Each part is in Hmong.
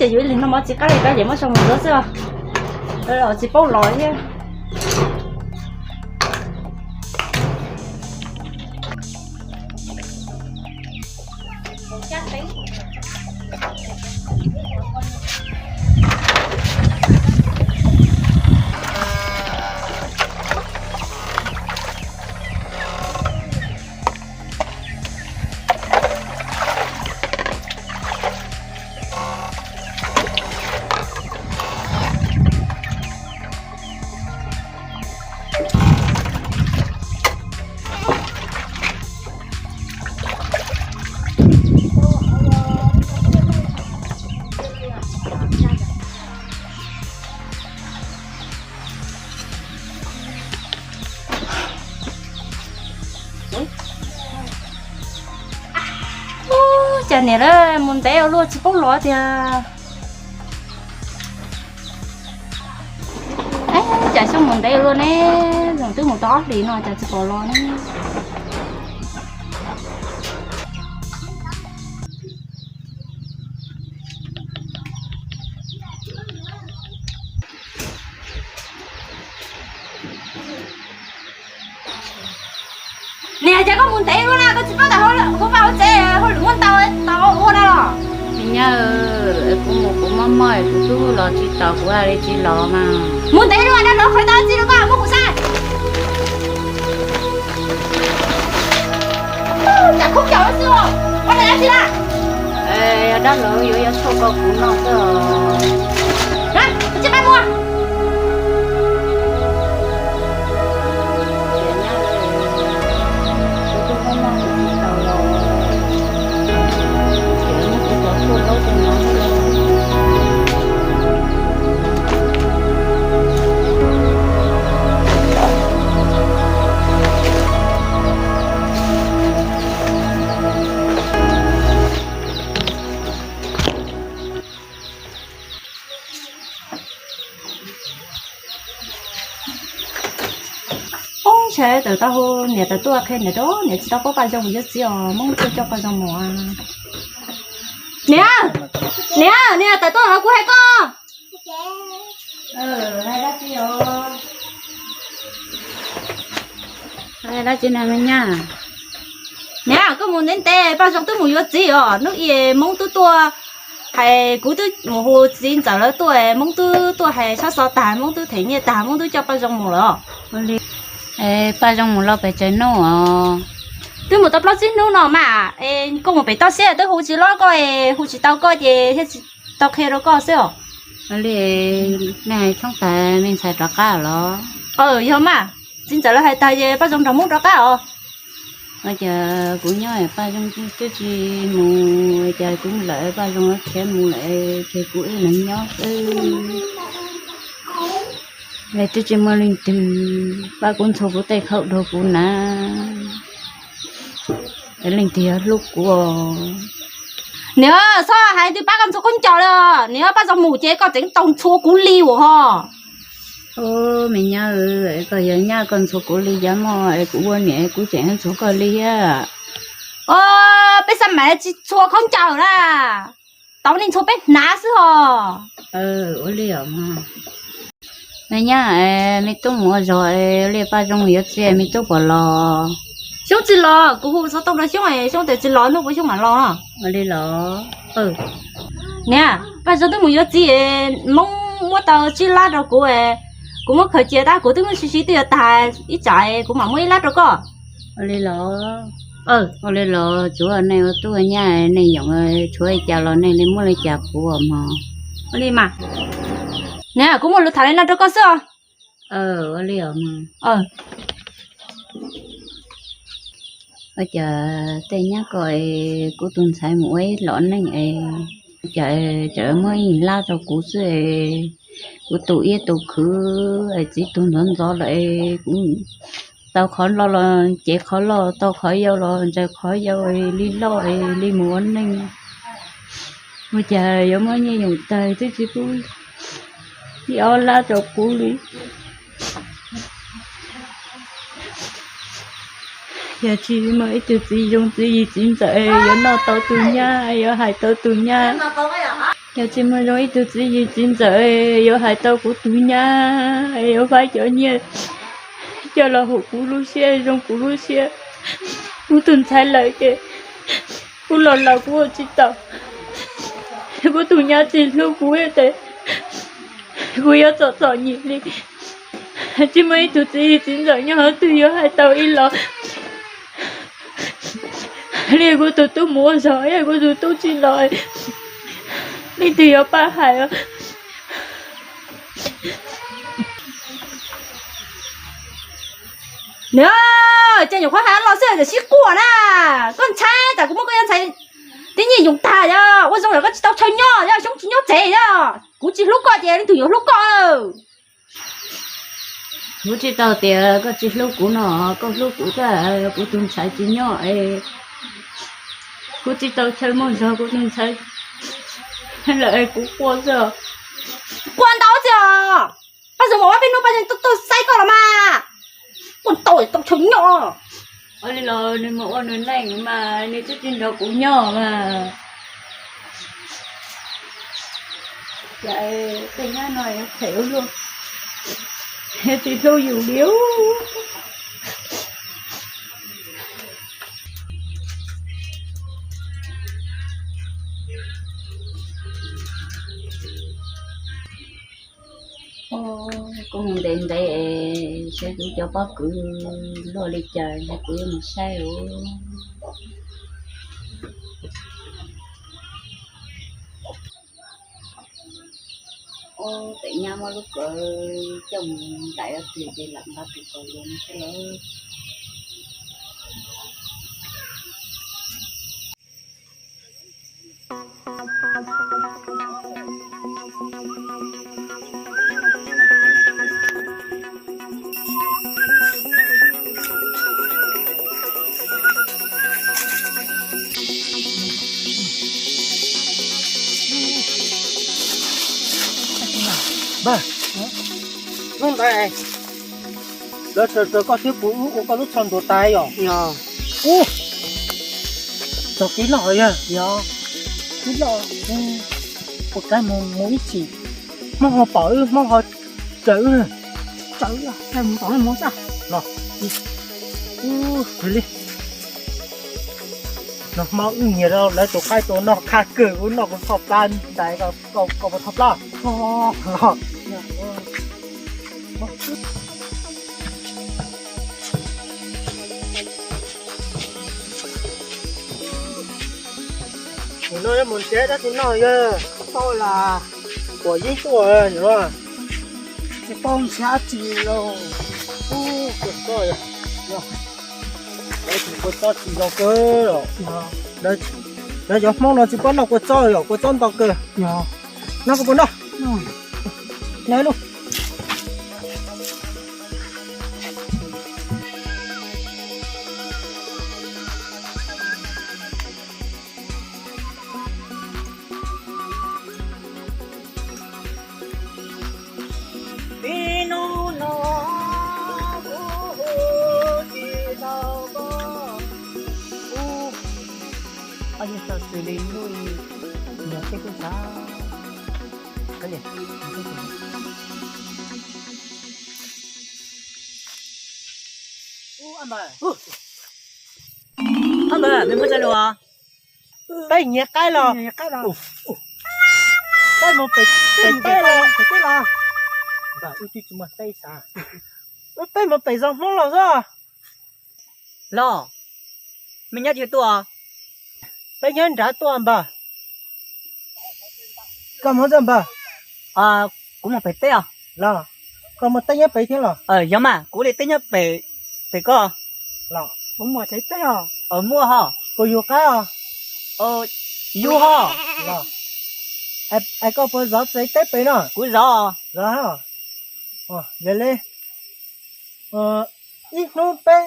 Ces yuav ib lig no mov tsis qab li, koj ces muab sau mus ntxuav xwb os. Tsis paub los thiab. Ub, cas niam lawv mus ntev ua luaj tsis paub los tiag. Cas xyoo mus ntev ua luaj ne, zoo twb mus tau ob hlis no cas tsis pom los ne. Niam, cas koj mus ntev ua luaj na, koj tsis paub tas hauv vaj hauv tsev hauj lwm muaj ntau tau ua no los? Me nyab, kuv mus kuv mob mob kuv twb los tsis tau, kuv hais li tsis los mas. Mus ntev ua luaj, dab laug qhov tau txij rau koj muab kuv saib. Cas khaub ncaws xwb os, ua li dab tsi na? Yog dab laug yuav yuav tshuaj rau kuv noj xwb os. Tsis pab muag. Ub, ntshai tawm tau hu niam tawm tuaj qhia niam rau, niam tsis tau paub Paj Zoo yuav txiv os, Hmoob tuaj coj Paj Zoo mus. Niam, niam, niam tawm tuaj hauv kuv hais koj. Hais dab tsi os? Hais dab tsi na me nyab? Niam, koj mus ntev ntev, Paj Zoo twb mus yuav txiv os, hnub ib Hmoob twb tuaj hais, kuv twb mus hu txiv ntxawm lawv tuaj, Hmoob twb tuaj hais sab xov tag, Hmoob twb them nyiaj tag, Hmoob twb coj Paj Zoo mus lawm. Paj Zoo mus los pes tsawg hnub os? Twb mus tau plaub tsib hnub no mas, koj mus pem toj siab twb hu tsis los koj, hu tsis tau koj ces thiaj tsis tau qhia rau koj xwb os. Ua li, nej hais thoob tas me ntxhais rov qab los? Yog mas, txiv ntxawm lawv hais tag ces Paj Zoo nrog Hmoob rov qab os. Ua cas kuv nyob Paj Zoo twb tsis mus, cas kuv lawm Paj Zoo khiav mus lawm ces kuv ib leeg nyob xwb. Twb tsis muaj leej twg pab kuv ntxhua kuv tej khaub dua kuv na. Leej twg yog hlub kuv os? Niam, txhob hais twg pab koj ntxhua khaub ncaws lawm, niam, Paj Zoo mus ces koj tseem tau ntxhua kuv li ua ho. Ub, me nyab, koj yog nyab koj ntxhua kuv li, yog muaj es kuv ua niam kuv tseem ntxhua koj li thiab. Peb xab mais tsis ntxhua khaub ncaws na, tau nej ntxhua peb hnav xwb ho. Ua li os. Me nyab, me tub mus ua zog, ua li Paj Zoo yuav txiv me tub puas los? Xyoob tsis los, kuv hu xov tooj rau Xyoob, Xyoob tias tsis los, hnub puas Xyoob mam los. Ua li los. Niam, Paj Zoo twb mus yuav txiv, Hmoob muab tau tsib lab rau kuv, kuv muab khaws cia tab kuv twb muab sib sib twb yuav tag ib tsam, kuv mam muab ib lab rau koj. Ua li los. Ua li los, tsuav nej ua tub ua nyab nej yoom tshuav li cas los nej li muab li cas puv mog. Ua li mas. Niam, kuv muaj lus tham li no rau koj xwb os. Ua li os. Ua cas tej nyab ko es kuv tus ntxhais mus ua ib los neej es cas tseem muab ib lab rau kuv xwb es kuv tus iab tus khwv es txiv tug ntxov ntxov lawm es kuv tau qhov loj los cev qhov loj, tau qhov yau los ntsaws qhov yau es li loj es li mus ua neej. Ua cas yuav muab nyiaj yoom tag twb tsis pub ib ob lab rau kuv li. Yog tsis muaj ib tug txiv zoo txiv yig txiv ntxawm yuav noj tau tus nyab, yuav hais tau tus nyab. Yog tsis muaj zoo ib tug txiv yim txiv ntxawm yuav hais tau kuv tus nyab, yuav faib cov nyiaj coj los haum kuv lub siab, zoo kuv lub siab, kuv tus ntxhais lawm ces kuv los laus kuv ua tsis tau. Kuv tus nyab tsis hlub kuv ces kuv yuav txom txom nyem li. Tsis muaj ib tug txiv yim txiv ntxawm nyob qhov twg yuav hais tau ib los li. Kuv tus tub mus ua zog, kuv tus tub tsis los, leej twg yuav pab hais? Nws, ces nyuam qhuav hais los xwb tias sib quaj na. Koj ntshai tas kuv muab koj ntxhais tib nyiaj yoov tag yog ua zoo yog koj tsis tau chaw nyob, yog xyoob tsis nyob tsev yog kuv tsis hlub koj ces leej twg yuav hlub koj? Kuv tsis tau tias koj tsis hlub kuv no, koj hlub kuv thiab, kuv tus ntxhais tsis nyob es kuv tsis tau chaw muaj zog, kuv tus ntxhais lawm es kuv quaj xwb. Quaj ntau txiv os, pab xwb mus ua peb hnub pab xwb tuaj xaiv koj los mas, quaj ntau tau chaw nyob. Ua li los nws mus ua nws neej mas nws twb tsis nrog kuv nyob mas. Cas tej nyab no phem ua luaj, tsis hlub yus li. Kuv mus ntev ntev es saib kuv cov pob kws luaj li cas es kuv yuav mus saib os. Ub, pem nyab muab lub kawm coj mus ntais rau twg ces lam nqa tus kaus los no xwb lawm. Npawg, hnub ntawd lawv raws raws koj thiab kuv wb ua koj lub tsho ntuas tas yom? Ub, txog kev loj yog, yog kev loj, ua kab mus mus ib chim, hmoob ho pom wb, hmoob ho raws wb, raws wb, mus tom mus xwb los. Ub, li no hmoob wb nyiag rau lawv tus qaib tus noj qhaj kawg, kuv noj kuv tho plab ntais, koj puas tho plab? Nim no yuav mus nrhiav dab tsi noj yog tau las, puas yeeb tuaj no. Tsis paub nrhiav dab tsi los. Ub, kua txob, lawv tus kua txob tsis zoo kawg os. Lawv cov hmoob no tsis paub noj kua txob yom, kua txob ntau kawg. Noj koj puas noj? Noj lub. Tib hnub no kuv hu tsis tau koj. Ub, ob yog xav xws li ntuj, nyias tej kuj xav. Ub, ab npawg, me muab tsa lua. Peb nyiag qaib los? Peb mus pem teb los? Peb mus pem zos Hmoob los xwb. Los, me nyab twg tuaj? Peb nyob nrad tuaj npawg. Koj mus txog npawg? Kuv mus pem teb os. Los, koj mus teb nyob pem thiab los? Yog mas, kuv li teb nyob pem, pem koj. Los, kuv mus tsev teb os. Muaj ho. Puas yug qaib os? Yug ho. Los, es koj puas zov tsev teb pem no? Kuv zov. Zov. Yog li ib hnub peb,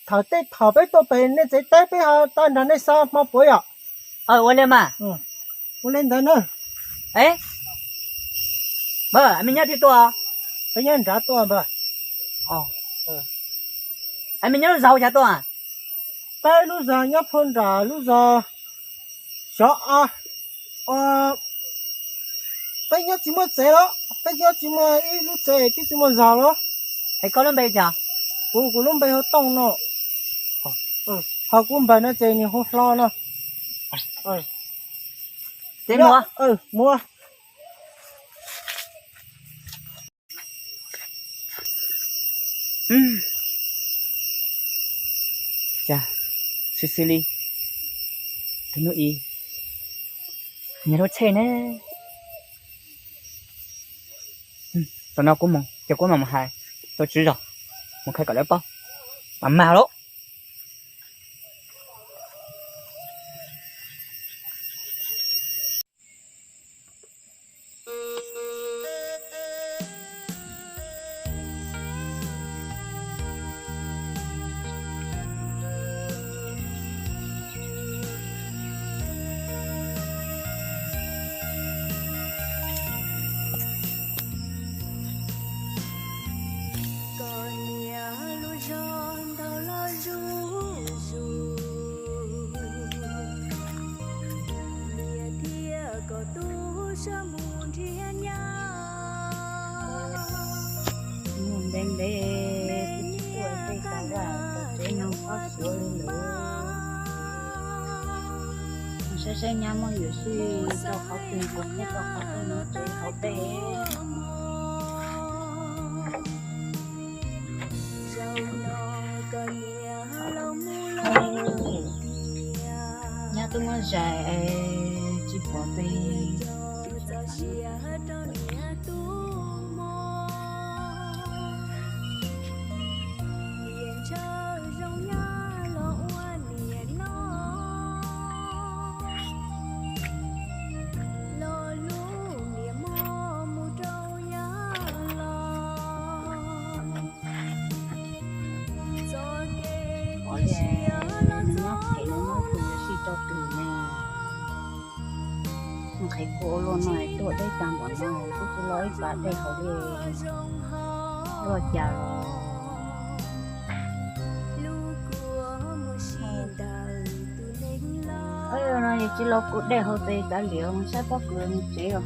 thaum tej thaum peb tuaj pem nej tsev teb peb ho tau nrog nej so hmo puav yom. Ua li mas. Ua li ntawd na. Npawg, me nyab twg tuaj? Peb nyob nrad tuaj npawg. Me nyab lub zos ua cas tuaj? Peb lub zos nyob phau nram lub zos xyov, Peb nyob tsis muaj tsev los, peb nyob tsis muaj ib lub tsev, twb tsis muaj zos los. Es koj lub npe cas? Kuv, kuv lub npe hu Tooj no. Ho kuv npawg no ces nws hu Hlo no. Ces mus, mus. Cas xwb xwb li, tus hnub ib, nyias lub tsheb ne. Tam no kuv mus ces kuv mam mus hais rau tswv zos, mus qhia kom lawv paub, mam mag lawm. Koj niam lub zog ntau los zuj zus, niam thiab koj tub sawv mus nrhiav nyab. Mus ntev ntev kuv tsis tuaj tej tau vaj tau tsev no qhov suav li lawm. Saib saib nyab muaj yuam sij rau qhov twg kuv qheb rau qhov twg no ces hauv peb. Nyab twb muab zais tsis pom peb. Niam ntshaw zoo nyab los ua niam no, los lub niam mog mus rau nyab los. Txoj kev cia siab los txog hnub no, nqhis kuv ua luaj no tuaj deb tag npaum no, kuv tsis los ib pas dej hauv li, luaj cas los. No yog tsis los kuv dej hauv pes kav liam mus saib pob kws mus tsev os.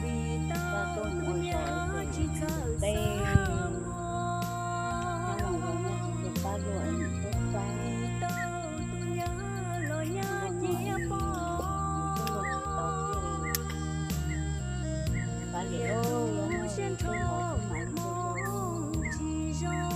Vim tau tus nyab tsis txawj xav mog, vim tau tus nyab los nyab cia pom. Niam lub siab nrho hmoov tsis zoo.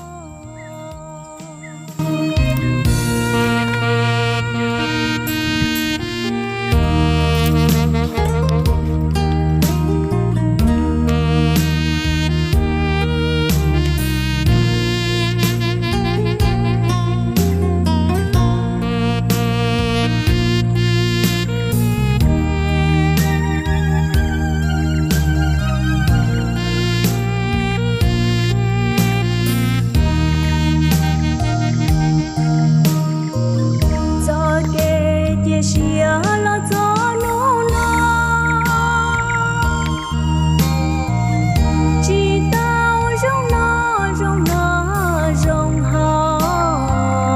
Txoj kev cia siab los txog hnub no, tsis tau zoo no zoo no zoo haus.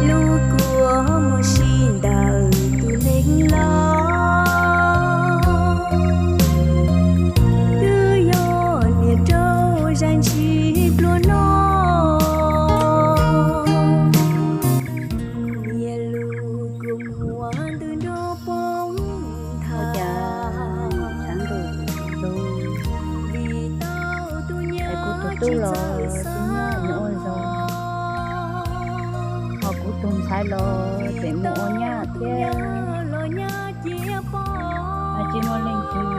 Lub kua muag sib ntawm tus neeg laus, twb yog niam raug zais ntshis pluag no. Niam lub kua muag ntws nrog poob nthav. Vim tau tus nyab tsis txawj xav mog, ho kuv tus ntxhais los tseem mus ua nyab thiab. Los nyab cia pom, tsis muaj leej twg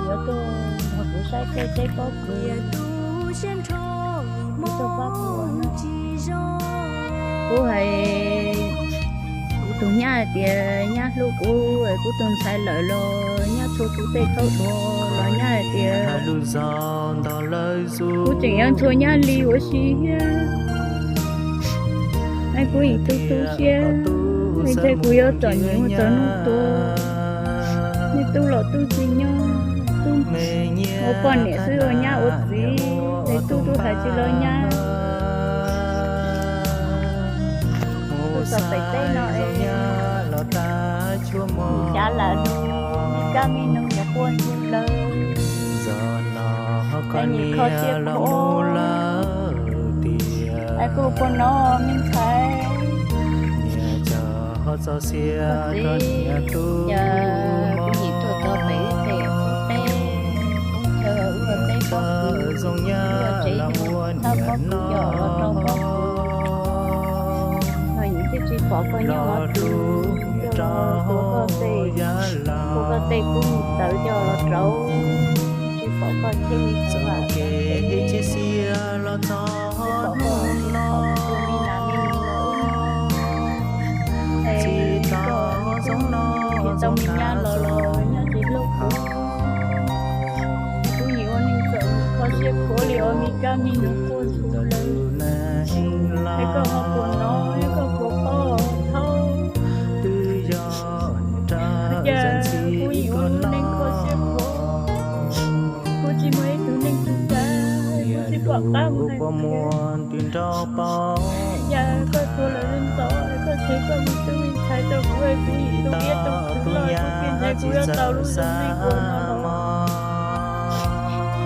yuav tuaj nrog kuv saib tej teb pob kws, yuav tuaj pab kuv ua no. Kuv hais kuv tus nyab hais tias nyab hlub kuv, kuv tus ntxhais lawm los nyab txhua kuv tej thaub duav los nyab hais tias kuv tseem yuav ntxhua nyab li ua si thiab. Kuv yeej tu tu siab, ntshai kuv yuav txom nyem mus txog hnub tuag. Tub los tub tsis nyob, tub ua poj niam xwb ua nyab ua txiv, es tub tub hais tsis los nyab. Tub txog pem teb no es xyav lawm, me kab me noog yuav quaj ntsuag lawm, es nim kho siab khuav. Es kuv ua no me ntxhais, txiv, yog kuv nim tuaj txog pem ib qhe qub teb, qub chaw ua teb pob kws, ua tsev yug txhab pob kws yog los rau pob kws, no yus thiaj tsis pom koj nyob ua tus, coj los tuav koj tes, ua koj tes kub mus tawv coj los rauv, tsis pom koj thiaj li txawv vam txawv tes, tsis pom koj tsis pom tus me nas me noog lawm. Es coj me tub, tsis tau me nyab los los nyob tsis hlub kuv. Kuv nim ua neeg txawm kho siab khuav li ua me kab me noog quaj ntsuag lawm. Es koj ho puas hnov, koj puas paub thaub? Cas kuv nim ua lub neej kho siab khuav, kuv tsis muaj ib tug neeg txhawb, kuv tsis pom qab mus hais tias, yog koj tuag lawm ntxov, koj tseg koj me tub me ntxhais rau kuv, kuv nim tu iab tu kwv los kuv tsis ntshai kuv yuav tau lub zoo neej ua no los.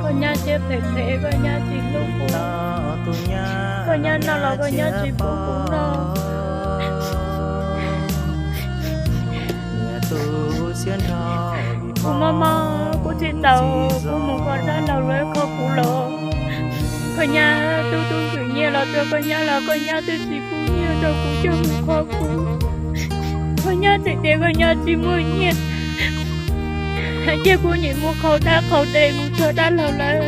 Koj nyab siab phem phem, koj nyab tsis hlub kuv, koj nyab noj los koj nyab tsis pub kuv noj. Kuv mob mob, kuv tsis tau, kuv mus kho dab laug lawv kho kuv los. Koj nyab tub tub nkwm nyiaj los rau koj nyab los koj nyab twb tsis pub nyiaj rau kuv coj mus kho kuv. Koj nyab tseem tias koj nyab tsis muaj nyiaj, cia kuv nim mus qhau dab qhau tes mus txog dab laug lawv.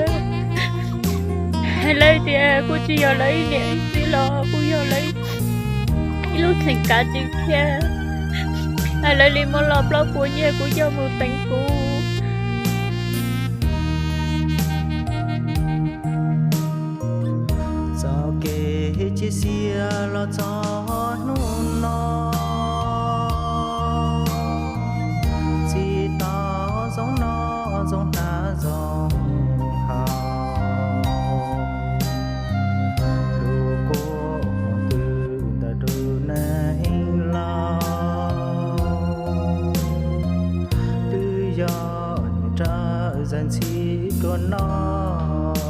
Lawv tias kuv tsis yog lawv ib niam ib txiv los kuv yog lawv ib lub txheem kav tsis khiav. Lawv li muab los plaub puas nyiaj kuv coj mus teev kuv. Txoj kev cia siab los txog hnub no, tsis tau zoo noj zoo hnav zoo haus, lub kua muag twb tawm rau neeg laus, twb yog niam rawv zam ntxhi tuaj noj.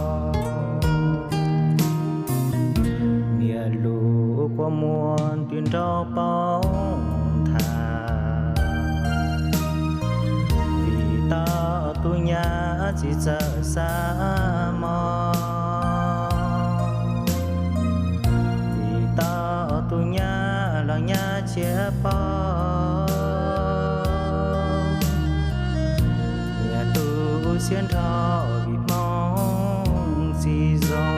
Niam lus kua muag twb nrau paub nthav, vim tau tus nyab tsis txawj xav mog, vim tau tus nyab los nyab tsis paub, niam tu siab nrho vim hmoob tsis zoo.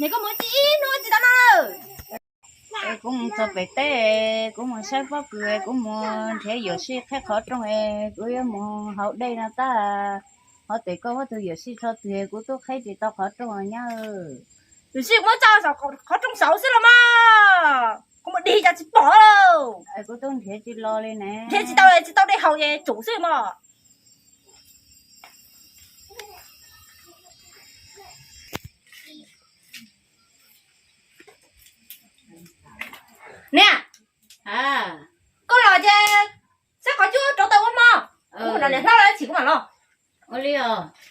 Nws koj mus tsis ib hnub tsis tau no. Es kuv mus txog pem teb, kuv mus saib pob kws, kuv mus nrhiav yuam sij qhib qhov rooj es kuv yuav mus haus dej no tab. Ho tes koj muab tus yuam sij tso twg kuv twb qhib tsis tau qhov rooj nyab. Yuam sij muab tso saum qhov rooj saud xwb los mas, kuv mus dig cas tsis pom. Kuv twb nrhiav tsis los li ne. Nrhiav tsis tau, tsis tau dej haus es tsum xwb mog. Niam, koj los ces saib qhov cub rau tau ua mov. li os.